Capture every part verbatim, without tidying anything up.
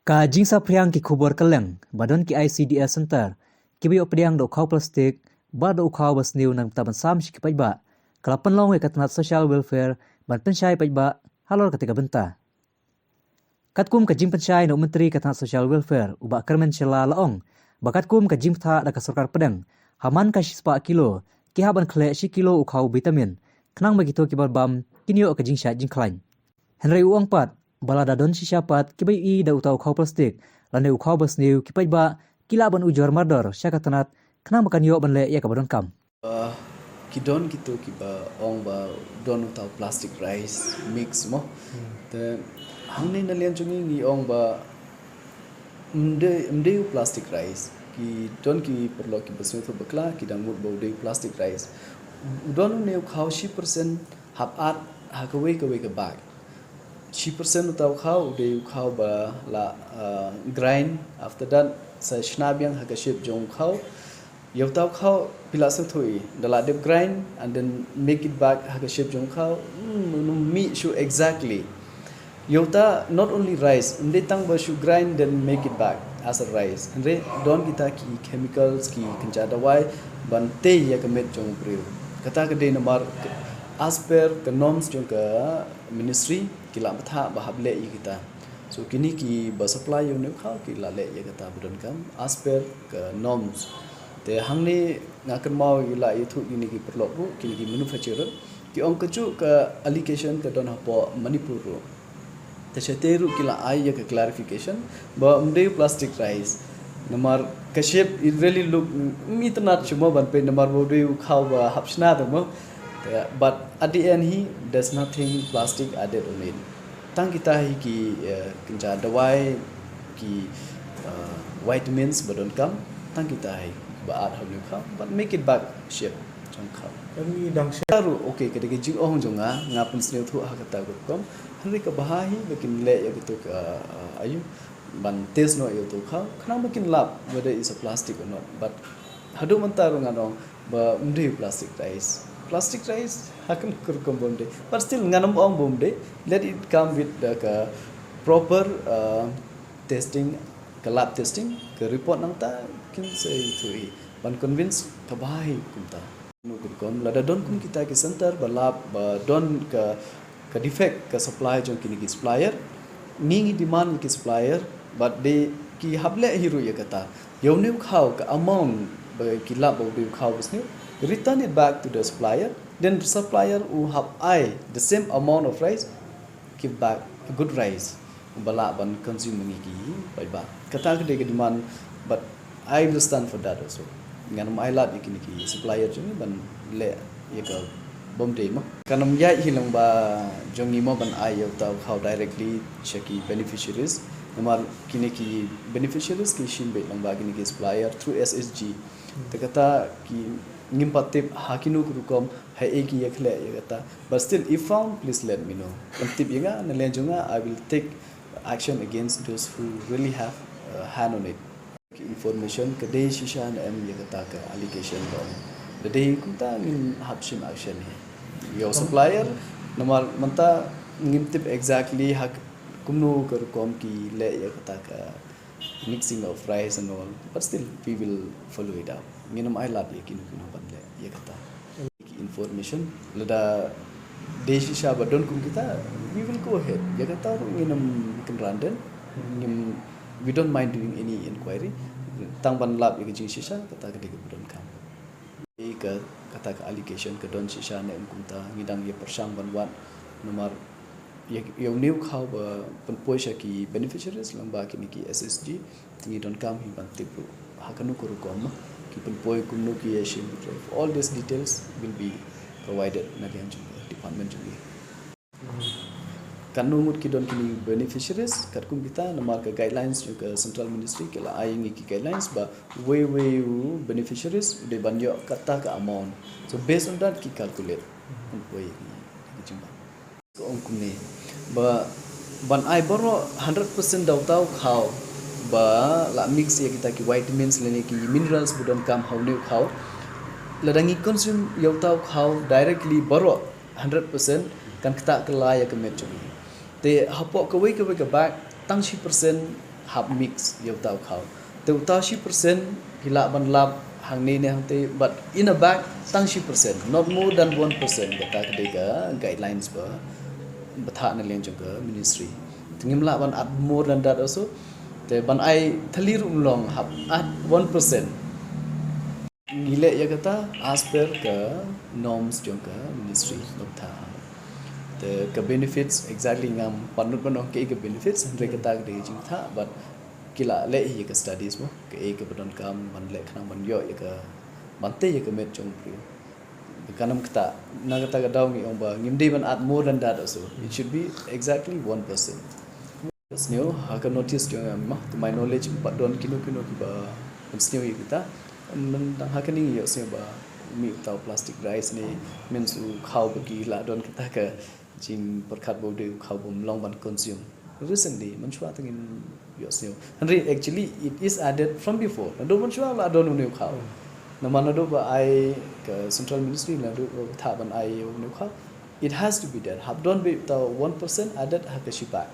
Ka jingsaphriang ki khubor kylleng ba don ki I C D S Center kiba ïoh pdiang da u khaw plastik bad da u khaw ba sniew na ka bynta ban sam sha ki paidbah, ka la pynlong ïa ka tnat Social Welfare ban pynshai paidbah halor kata ka bynta. Katkum ka jingpynshai na u Myntri ka tnat Social Welfare, u Bah Kyrmen Shylla, la ong ba katkum ka jingbthah da ka sorkar pdeng, ha man ka shispah kilo ki hap ban khleh shi kilo u khaw vitamin, khnang ba kito kiba bam kin ïoh ka jingshait jingkhlaiñ. Hynrei u ong pat ba lada don shisha pat kiba ïohi da uta u khaw plastik lane u khaw ba sniew, ki paidbah ki lah ban ujor mardor sha ka tnat khnang ba kan ïoh ban leh ïa kaba donkam. Uh, ki don kito kiba ong ba don uta u plastic rice mix mo. Te hangne na liang jong ngi ngi ong ba ym dei, ym dei u plastic rice. Ki don ki paralok kiba sngewthuh bakla, ki dang mut ba u dei u plastic rice. U don une u khaw shi percent hap add ha kawei kawei ka bag. Shi percent uta u khaw u dei u khaw ba la, uh, grind, after that sa shna biang ha ka shape jong u khaw. Ïa uta u khaw phi la sngewthuh hi, da la dep grind and then make it back ha ka shape jong u khaw. Hmm, ym mih shuh exactly. Ïa uta not only rice, ym dei tang ba shu grind then make it back as a rice. Hynrei don kita ki chemicals, ki kynja dawai ban tei ïa ka met jong u briew. Kata ka dei namar as per ka norms jong ka ministry ki la bthah ba hap leh ïa kita. So kine kiba supply ïa une u khaw ki la leh ïa kata ba donkam as per ka norms. Te hangne nga kynmaw ïa la ïathuh kine ki paralok ruh, kine ki manufacturer, ki ong kajuh ka allegation ka don hapoh Manipur ruh. Te shatei ruh ki la ai ïa ka clarification ba ym dei u plastic rice. Namar ka shape it really look, ym itynnad shuh mo ban peit namar ba u dei u khaw ba hap shna te mo. Te, but at the end hi, there's nothing plastic added on it. Tang kita hi ki, eh, kynja dawai, ki, eh, vitamins ba donkam, tang kita hi ba add ha une u khaw, but make it back shape jong u khaw. Em, ngi dang share. Ruh, okay, ka dei ka jingong jong nga, nga pynsngewthuh ha kata ka rukom. Hynrei ka bha hi ba kin leh ïa kito ka, eh, aïu, ban test noh ïa uto u khaw, khnang ba kin lap whether it's a plastic or not. But haduh mynta ruh ngan ong ba ym dei u plastic rice. Plastic rice, ha kano ka rukom ba ym dei. But still, ngan ym ong ba ym dei. Let it come with the ka proper, uh, testing, ka lab testing, ka report nangta kin sa ïathuh hi ban convince ka bha hi kumta. Kano ka rukom, lada don kum kita ki center ba lap, ba don ka, ka defect ka supply jong kine ki supplier, ngi ngi demand ïa ki supplier, but they, ki hap leh hi ruh ïa kata. Ïa une u khaw ka amount ba ki lap ba u dei u khaw ba sniew, return it back to the supplier, then supplier u hap ai the same amount of rice, give back a good rice ba lah ban consume ngi ki paidbah. Kata ka dei ka demand, but I will stand for that also. Ngan ym ai lad ïa kine ki supplier jong ngi ban leh ïa ka bym dei mo. Kan ym ïaid hi lyngba jong ngi mo ban ai ïa uta u khaw directly sha ki beneficiaries. Namar kine ki beneficiaries ki shim beit lyngba kine ki supplier through S S G. Te kata ki ngim pat tip ha kino ki rukom, ha ei ki ïakhleh ïa kata. But still, if found, please let me know. Pyntip ïa nga, na liang jong nga, I will take action against those who really have a hand on it. Ki information ka dei shisha ne em ïa kata ka allegation ba ong. Da dei kumta ngin hap shim action hi. Ïa u supplier, namar mynta ngim tip exactly ha kumno ka rukom ki leh ïa kata ka mixing of rice and all, but still we will follow it up. Ngin ym ai lad ïa kino kino ban leh ïa kata. Ki information, lada dei shisha ba don kum kita, we will go ahead. Ïa kata ruh ngin ym kynran den. Ngim, we don't mind doing any inquiry. Tang ban lap ïa ka jingshisha, kata ka dei kaba donkam. Ïa ka, kata ka allegation ka don shisha ne em kumta, ngi dang ïa pyrshang ban wad namar ïa, ïa une u khaw ba pynpoi sha ki beneficiaries lyngba kine ki S S G, ngi donkam hi ban tip ruh ha kano ka rukom, ki pynpoi kumno, ki ïa shim. All these details will be provided na liang jong ka department jong ngi. Kano ngut ki don kine beneficiaries, katkum kita, namar ka guidelines jong ka Central Ministry ki la ai ngi ki guidelines ba uwei uwei u beneficiaries u dei ban ïoh kata ka amount. So based on that ki calculate. Pynpoi ïa ki jingbam. Ka ong kumne ba ban ai baroh hundred percent da uta u khaw ba la mix ïa kita ki vitamins lane ki minerals ba donkam ha une u khaw. Lada ngi consume ïa uta u khaw directly baroh hundred percent, kan ktah kylla ïa ka met jong ngi. Te hapoh kawei kawei ka bag tang shi percent hap mix ïa uta u khaw. Te uta shi percent phi lah ban lap hangne ne hangte, but in a bag tang shi percent, not more than one percent, kata ka dei ka guidelines ba ba thah na liang jong ka ministry. Te ngim lah ban add more than that also. Te ban ai thylli ruh long, hap add one percent. Ngi leh ïa kata as per ka norms jong ka ministry, nop tha. Te ka benefits exactly ngam pynlut ban ong kaei ka benefits, hynrei kata ka dei jingtha, but ki la leh hi ka studies mo, kaei kaba donkam ban leh khnang ban ïoh ïa ka, ban tei ïa ka met jong u briew. Ka nam kata, na kata ka daw ngi ong ba ngim dei ban add more than that also. It should be exactly one percent. Sniew, ha ka notice jong nga, to my knowledge, pat don kino kino kiba pynsniew ïa kita. Mynta ha kane ngi ïohsngew ba mih uta u plastic rice ne, means u khaw ba ki la don kata ka jingpyrkhat ba u dei u khaw bym long ban consume. Recently, mynshuwa te ngim ïohsngew. Hynrei actually it is added from before. Naduh mynshuwa la don une u khaw. Namar naduh ba ai ka central ministry, naduh ba thah ban ai une u khaw, it has to be there. Hap don beit uta one percent added ha ka shipak.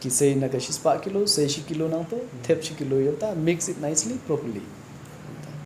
Ki sei na ka shispah kilo, sei shi kilo nangto, thep shi kilo ïa uta, mix it nicely, properly.